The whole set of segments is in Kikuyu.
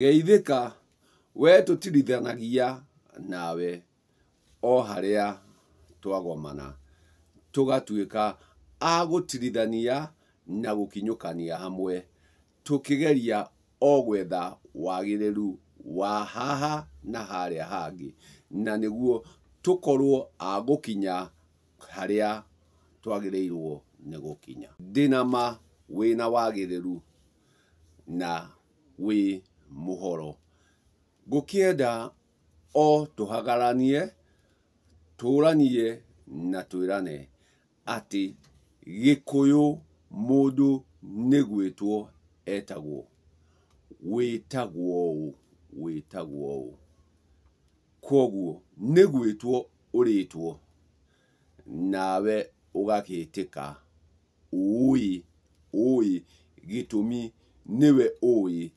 Geithĩka, we tũtirithanagia nawe o harĩa twagomana, tũgatuĩka a gũtirithania na gũkinyũkania hamwe, tũkĩgeria o gwetha wagĩrĩru wa haha na harĩa hangĩ, na nĩguo tũkorwo a gũkinya harĩa twagĩrĩirwo nĩ gũkinya. Ndĩna ma wĩna wagĩrĩru na wĩ mũhoro. Ngũkĩenda o tũhagaranie, tũranie na twĩrane atĩ Gĩkũyũ mũndũ nĩ gwĩtwo etagwo. Wĩtagwo ũ? Wĩtagwo ũ? Kwoguo nĩ gwĩtwo ũrĩtwo, nawe ũgagĩtĩka ũĩ, ũĩ gĩtũmi nĩwe ũĩ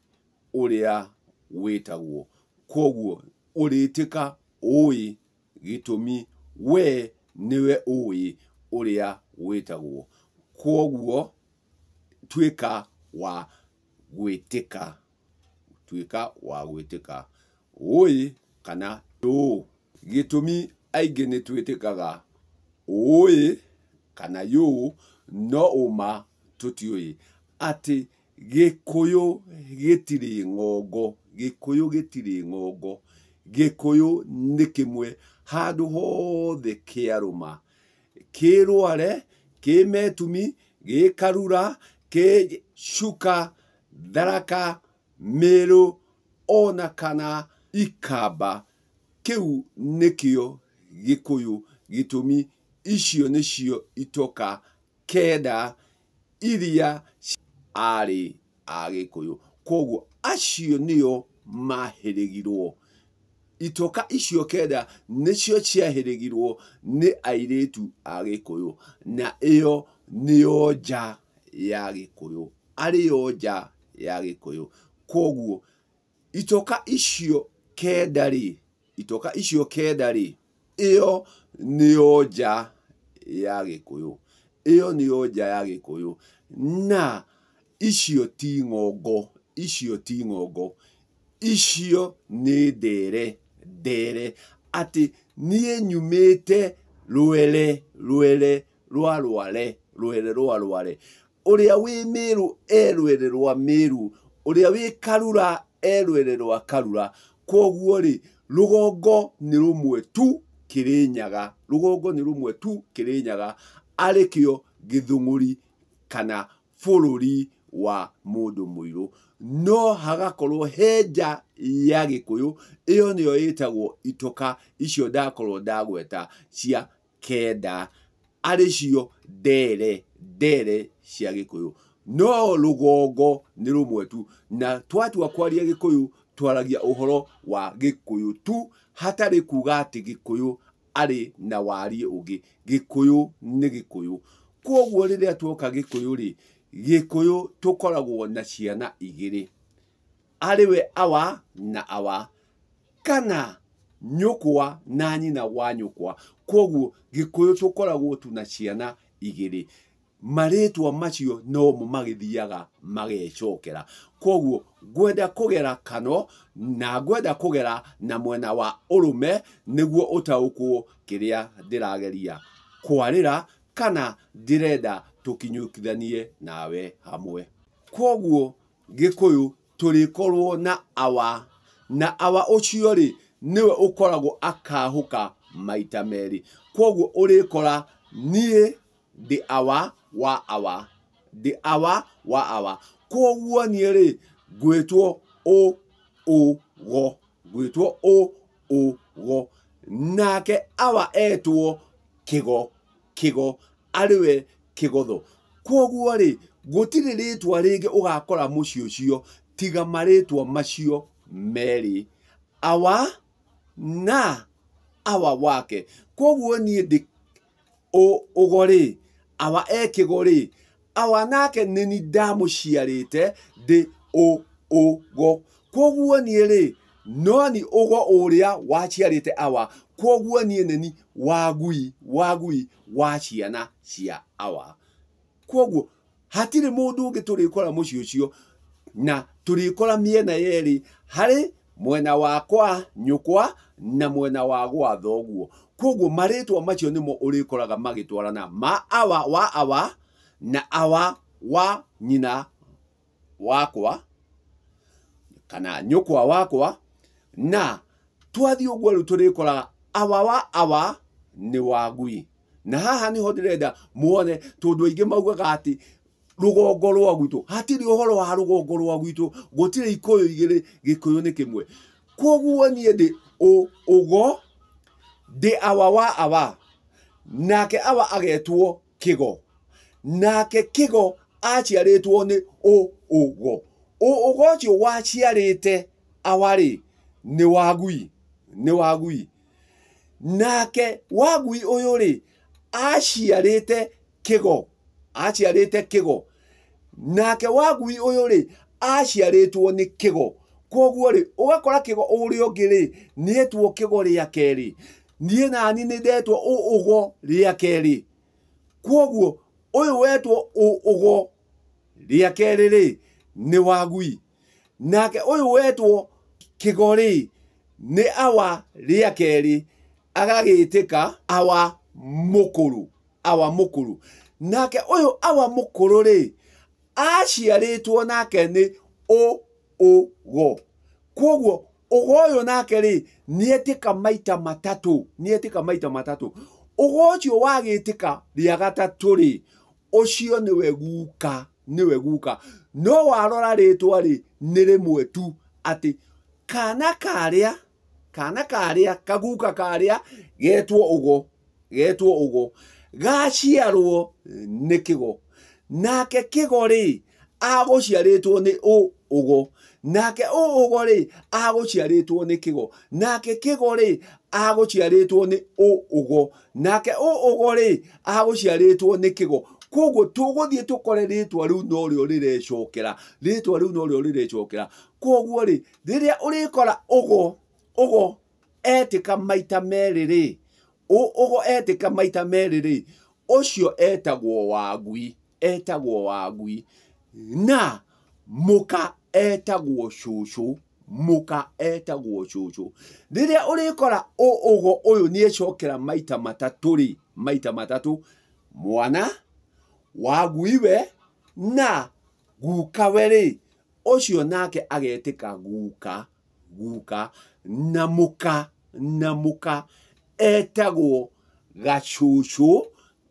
ũrĩa wĩtagwo. Kwoguo ũrĩtĩka ũĩ gĩtũmi we nĩwe ũĩ ũrĩa wĩtagwo. Kwoguo tuĩka wa gwĩtĩka, tuĩka wa gwĩtĩka ũĩ kana yũ. Gĩtũmi aingĩ nĩ twĩtĩkaga ũĩ kana yũ, no ũma tũtiũĩ atĩ Gĩkũyũ gĩtirĩ ng'ongo, Gĩkũyũ gĩtirĩ ng'ongo, Gĩkũyũ nĩ kĩmwe handũ hothe kĩarũma, kĩ Rware, kĩ Metumi, gĩ Karura, kĩ Chuka, Tharaka, Meru ona kana Ikamba, kĩu nĩkĩo Gĩkũyũ gĩtũmi icio nĩcio itoka kenda iria arĩ a Gĩkũyũ. Kwoguo acio nĩo mahĩrĩgirwo. Itoka icio kenda nĩcio ciahĩrĩgirwo nĩ airĩtu a Gĩkũyũ, na ĩyo nĩyo nja ya Gĩkũyũ, arĩ yo nja ya Gĩkũyũ. Kwoguo itoka icio kenda rĩ, itoka icio kenda rĩ, ĩyo nĩyo nja ya Gĩkũyũ, ĩyo nĩyo nja ya Gĩkũyũ. Na icio ti ng'ongo, icio ti ng'ongo, icio nĩ ndere, ndere atĩ niĩ nyumĩte rwere, rwere rwa rware, rwere rwa rware. Ũrĩa wĩ Mĩrũ e rwere rwa Mĩrũ, ũrĩa wĩ Karura e rwere rwa Karura. Kwoguo rĩ, rũgongo nĩ rũmwe tu Kĩrĩnyaga, rũgongo nĩ rũmwe tu Kĩrĩnyaga, arĩkĩo Gĩthũng'ũri kana bũrũri wa mũndũ mũirũ. No hagakorwo he nja ya Gĩkũyũ, ĩyo nĩyo ĩtagwo itoka icio ndakorwo ndagweta cia kenda, arĩ cio ndere, ndere cia Gĩkũyũ. No rũgongo nĩ rũmwe tu, na twatua kwaria Gĩkũyũ twaragia ũhoro wa Gĩkũyũ tu, hatarĩ kuga atĩ Gĩkũyũ arĩ na wariĩ ũngĩ. Gĩkũyũ nĩ Gĩkũyũ. Kwoguo rĩrĩa tuoka Gĩkũyũ rĩ, Gĩkũyũ tũkoragwo na ciana igĩrĩ, arĩ we awa na awa, kana nyũkwa na nyina wa nyũkwa. Kwoguo Gĩkũyũ tũkoragwo tu na ciana igĩrĩ. Marĩtwa macio nomo magĩthiaga magecokera. Kwoguo ngwenda kũgera kano na ngwenda kũgera na mwena wa ũrũme nĩguo ũtaũkwo kĩrĩa ndĩrageria kwarĩra kana ndĩrenda tũkinyũkithanie nawe hamwe. Kwoguo Gĩkũyũ tũrĩkorwo na awa, na awa ũcio rĩ nĩwe ũkoragwo akahũka maita merĩ. Kwoguo ũrĩkora niĩ ndĩ awa wa awa, ndĩ awa wa awa. Kwoguo niĩ rĩ ngwĩtwo ũ ũ go, ngwĩtwo ũ ũ go. Nake awa etwo kĩgo, kĩgo, arĩ we kĩgotho. Kwoguo rĩ gũtirĩ rĩtwa rĩngĩ ũgakora mũciĩ ũcio tiga marĩtwa macio merĩ, awa na awa wake. Kwoguo niĩ ndĩ ũgo rĩ, awa e kĩgo rĩ, awa nake nĩ ni ndamũciarĩte ndĩ ũgo. Kwoguo niĩ rĩ, no ni ũgo ũrĩa waciarĩte awa. Kwoguo niĩ nĩ ni wagui, wagui wa ciana cia awa. Kwoguo hatirĩ mũndũ ũngĩ tũrĩkora mũciĩ ũcio na Tũrĩkora mĩena yerĩ harĩ mwena wa kwa nyũkwa na mwena wa gwa thoguo. Koguo marĩtwa macio nĩmo ũrĩkoraga magĩtwarana ma awa wa awa na awa wa nyina wakwa kana nyũkwa wakwa. Na twathiĩ ũguo rĩu tũrĩkoraga awa wa awa nĩ wagui. Na haha nĩho ndĩrenda muone, tondũ aingĩ maugaga atĩ rũgongo rwa gwitũ, hatirĩ ũhoro wa rũgongo rwa gwitũ, gũtirĩ ikũyũ igĩrĩ, gĩkũyũ nĩ kĩmwe. Koguo niĩ ndĩ ũgo, ndĩ awa wa awa, nake awa agetwo kĩgo, nake kĩgo aciarĩtwo nĩ ũgo. Ũgo ũcio waciarĩte awa rĩ nĩ wagui, nĩ wagui. Nake wagui ũyũ rĩ aciarĩte kĩgo, aciarĩte kĩgo. Nake wagui ũyũ rĩ aciarĩtwo nĩ kĩgo. Koguo rĩ ũgakora kĩgo ũrĩa ũngĩ rĩ nĩetwo kĩgo rĩa kerĩ, niĩ nani nĩ ndetwo ũgo rĩa kerĩ. Koguo ũyũ wetwo ũgo rĩa kerĩ rĩ nĩ wagui, nake ũyũ wetwo kĩgo rĩ nĩ awa rĩa kerĩ, agagĩtĩka awa mũkũrũ, awa mũkũrũ. Nake ũyũ awa mũkũrũ rĩ aciarĩtwo nake nĩ ũgo. Koguo ũgo ũyũ nake rĩ nĩetĩka maita matatũ, nĩetĩka maita matatũ. Ũgo ũcio wagĩtĩka rĩa gatatũ rĩ, ũcio nĩwe guka, nĩwe guka. No warora rĩtwa rĩ nĩ rĩmwe tu, atĩ kana karĩa, kana karĩa, kaguka karĩa getwo ũgo, getwo ũgo, gaciarwo nĩ kĩgo. Nake kĩgo rĩ agũciarĩtwo nĩ ũgo, nake ũgo rĩ agũciarĩtwo nĩ kĩgo, nake kĩgo rĩ agũciarĩtwo nĩ ũgo, nake ũgo rĩ agũciarĩtwo nĩ kĩgo. Koguo tũgũthiĩ tũkore rĩtwa rĩu norĩo rĩrecokera, rĩtwa rĩu norĩo rĩrecokera. Koguo rĩ rĩrĩa ũrĩkora ũgo, ũgo etĩka maita merĩ rĩ, ũgo etĩka maita merĩ rĩ, ũcio etagwo wagui, etagwo wagui. Na mũka etagwo cũcũ, mũka etagwo cũcũ. Rĩrĩa ũrĩkora ũgo ũyũ nĩecokera maita matatũ rĩ, maita matatũ, mwana waguiwe na gukawe rĩ, ũcio nake agetĩka guka, guka. Na mũka, na mũka etagwo gacũcũ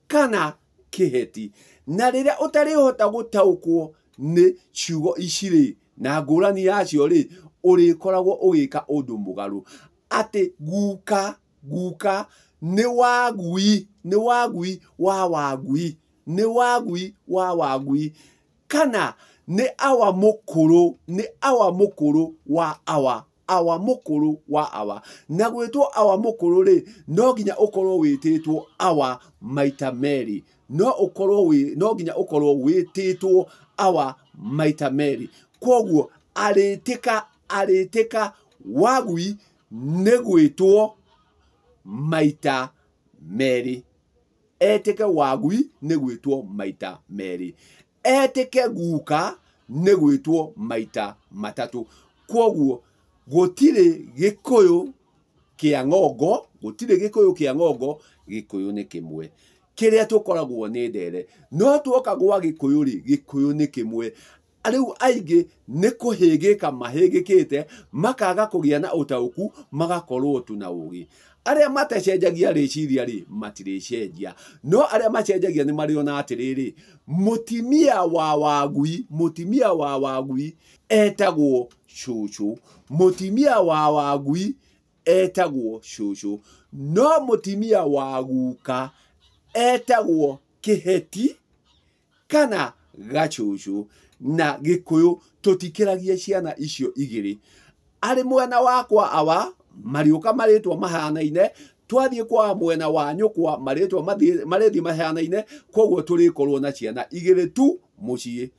kana kĩheti. Na rĩrĩa ũtarĩhota gũtaũkwo nĩ ciugo ici rĩ na ngũrani yacio rĩ, ũrĩkoragwo ũgĩka ũndũ mũgarũ, atĩ guka, guka nĩ wagui, nĩ wagui wa wagui, nĩ wagui wa wagui, kana nĩ awa mũkũrũ, nĩ awa mũkũrũ wa awa, awa mũkũrũ wa awa. Na gwĩtwo awa mũkũrũ rĩ no nginya ũkorwo wĩtĩtwo awa maita merĩ, no ũkorwo wĩ, no nginya ũkorwo wĩtĩtwo awa maita merĩ. Koguo arĩtĩka, arĩtĩka wagui nĩ gwĩtwo maita merĩ, etĩke wagui nĩ gwĩtwo maita merĩ, etĩke guka nĩ gwĩtwo maita matatũ. Koguo gũtirĩ gĩkũyũ kĩa ng'ongo, gũtirĩ gĩkũyũ kĩa ng'ongo, gĩkũyũ nĩ kĩmwe. Kĩrĩa tũkoragwo nĩ ndere, no tuoka gwa gĩkũyũ rĩ, gĩkũyũ nĩ kĩmwe. Rĩu aingĩ nĩ kũhĩngĩka mahĩngĩkĩte, makaga kũgĩa na ũtaũku, magakorwo tu na ũgĩ. Arĩa matacenjagia rĩciria rĩ matirĩcenjia, no arĩa macenjagia nĩ marĩona atĩrĩrĩ, mũtimia wa wagui, mũtimia wa wagui etagwo cũcũ, mũtimia wa wagui etagwo cũcũ, no mũtimia wa guka etagwo kĩheti kana gacũcũ. Na gĩkũyũ tũtikĩragia ciana icio igĩrĩ. Arĩ mwena wakwa awa marĩũka marĩtwa mahanaine, twathiĩ kwa mwena wa nyũkwa marĩtwa marĩthiĩ mahanaine, koguo tũrĩkorwo na ciana igĩrĩ tu mũciĩ.